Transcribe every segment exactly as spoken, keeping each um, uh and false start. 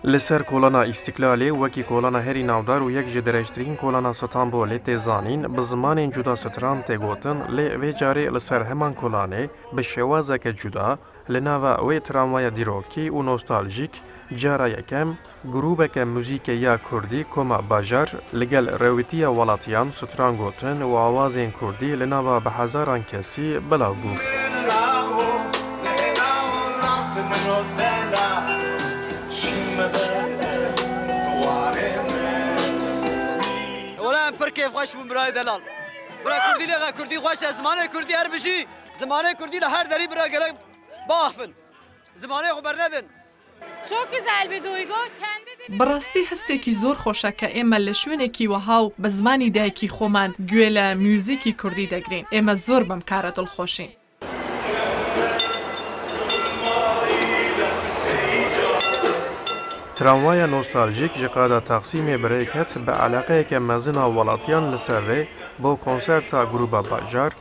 Li ser kolana Îstiklalê, wekî kolana herî navdar û yek ji dirêjtirîn kolana Stenbolê tê zanîn, bi zimanên cuda stran tê gotin, lê vê carê li ser heman kolanê bi şêwazeke cuda, li nava wê tramvaya dîrokî û nostaljîk, cara yekem, grûbeke muzîkê ya kurdî Koma Bajar li gel rêwîtiya welatiyan stran gotin û awazên kurdî li nava bi hezaran kesî belav bû. Wela em pir kêfxweş bûn birayê delal. Bira kurdî lêxe, kurdî xweş e, zimanê kurdî her bijî, zimanê kurdî li her derî bira gelek biaxivin. Zimanê xwe bernedin. Çok güzel bir duygu. Kendi dilinde Bi rastî hestêkî zor xweş e ke ême li şwênekî wiha û bi zimanî dayikî xweman guhê li muzîkî kurdî degrîn. Ême zor bi em kare dilxweş în. Tramvaya nostaljîk ji qada Taksîmê bi rê ket, bi eleqeyeke mezin a welatiyan li ser rê bo konserta grûba Bajar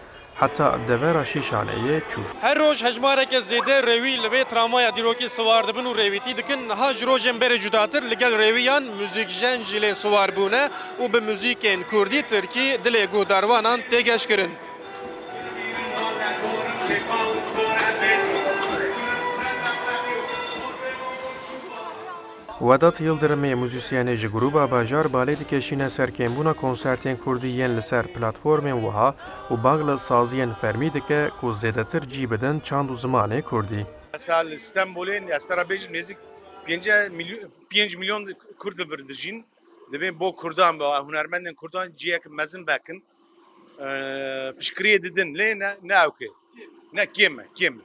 heta devera Şîşaneyê çû. Her roj hejmareke zêde rêwî li vê tramvaya dîrokî siwar dibin û rêwîtî dikin. Niha ji rojên berê cudatir li gel rêwiyan muzîkjen jî lê siwar bûne û bi muzîkên kurdî, tirkî dilê guhdarvanan tê geş kirin. Vedat Yildirimê muzîsyenê ji grûba Bajar balê dikişîne ser kêmbûna konsertên kurdî yên li ser platformên wiha û bang li saziyên fermî dike ku zêdetir cî bidin çand û zimanê kurdî. Mesela li Stenbolê, ez te re bêjim, nêzik pênc milyon, pênc milyon Kurd li vir dijîn. Divê bo Kurdan, bo hunermendên Kurdan cihek mezin vekin. Eee, piştgiriyê didin, lê ne, ne ewkê. Ne kêm e, kêm e.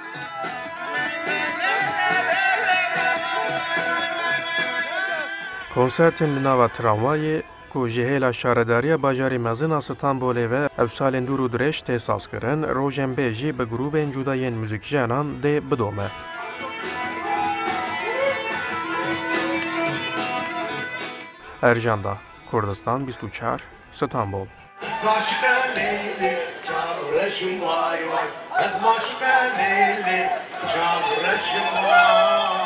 Konsertên li nava tramvayê, ku ji hêla şaredariya bajarê mezin a Stenbolê ve ew salên dûr û dirêj tê sazkirin, rojên bê jî bi grûbên cuda yên muzîkjenan dê bidome. Ercan Da, Kurdistan bîst û çar, Stenbol. Ez aşiqe Leylê, çav reşim vay vay. Ez maşiqe Leylê, çav reşim vay.